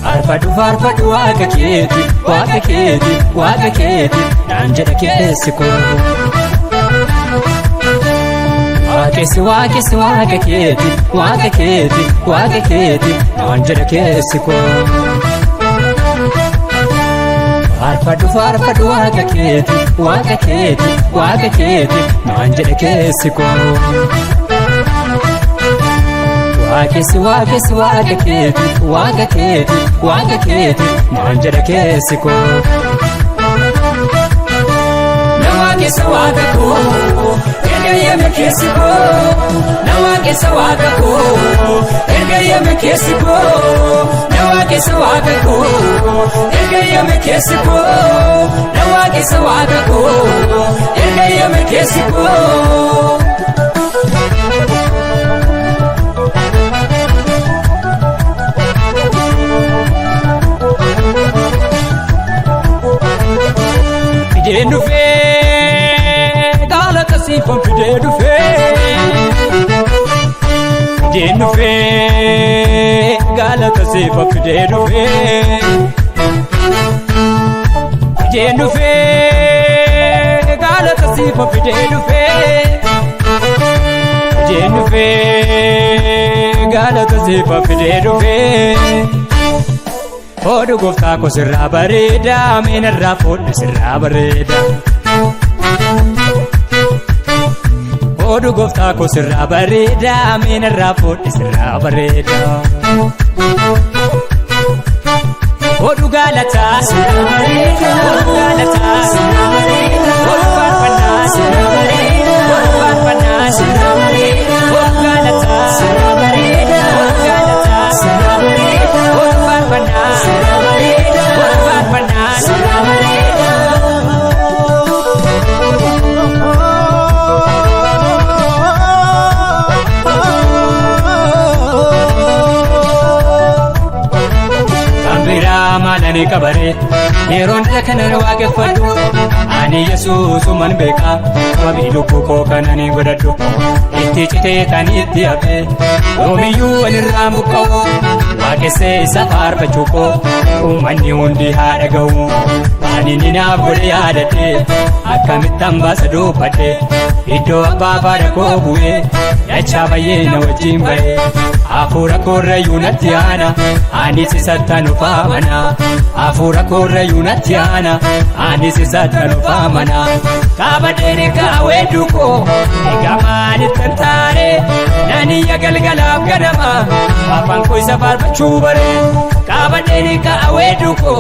Faarfadhu faarfadhu waaqa keeti, waaqa keeti, waaqa keeti, naan jedha keessi koo. Waaqessi waaqessi waaqa keeti, waaqa keeti, waaqa keeti, naan jedha keessi koo. Faarfadhu faarfadhu waaqa keeti, waaqa keeti, waaqa keeti, naan jedha keessi koo. Waaqessi waaqessi waaqa keeti, waaqa keeti, waaqa keeti, naan jedha keessi koo. Na waaqessa waaqa koo, erga yeeme keessi koo. Na waaqessa waaqa koo, erga yeeme keessi koo. Na waaqessa waaqa koo, erga yeeme keessi koo. Na waaqessa waaqa koo, erga yeeme keessi koo. Fidee dhufee galata siifan fidee dhufee. Fidee dhufee galata siifan fidee dhufee. Fidee dhufee galata siifan fidee dhufee. Fidee dhufee galata siifan fidee dhufee. Oduu gooftaa koo sirraa bareeda, meenarraa fuudhe sirraa bareeda. Oduu gooftaa koo sirraa bareeda, meenarraa fuudhe sirraa bareeda. Oduu galataa sirraa bareeda, oduu galataa sirraa bareeda, oduu faarfannaa sirraa bareeda, oduu faarfannaa sirraa bareeda, oduu galataa sirraa bareeda, oduu galataa sirraa bareeda, oduu faarfannaa sirraa bareeda, oduu faarfannaa sirraa bareeda. Kan biraa maalani qabare yeroon dhala kanan waaqeffadhu, ani Yesuusuman beeka, wabii lubbuu koo kanan godhadhu. Itti citee tan itti hafe yoomiyyuu anirraa buqqa'u, waaqessee isa faarfachuu koo uummanni hundi haa dhaga'u. Ani ni naaf godhe yaadadhe, akkamittan baasa dubbadhe, iddoo abbaa faadha koo bu'ee dachaa bayyee na wajjin ba'e. Hafuura koorrayyuu natti aana, anis isattan ufaamana. Hafuura koorrayyuu natti aana, anis isattan ufaamana. Kaabadeen kaawee duukoo egaa maalitti hin taane, naaniyya galgalaaf ganama afaan koo isa faarfachuu bare. Kaabadeen kaawee duukoo.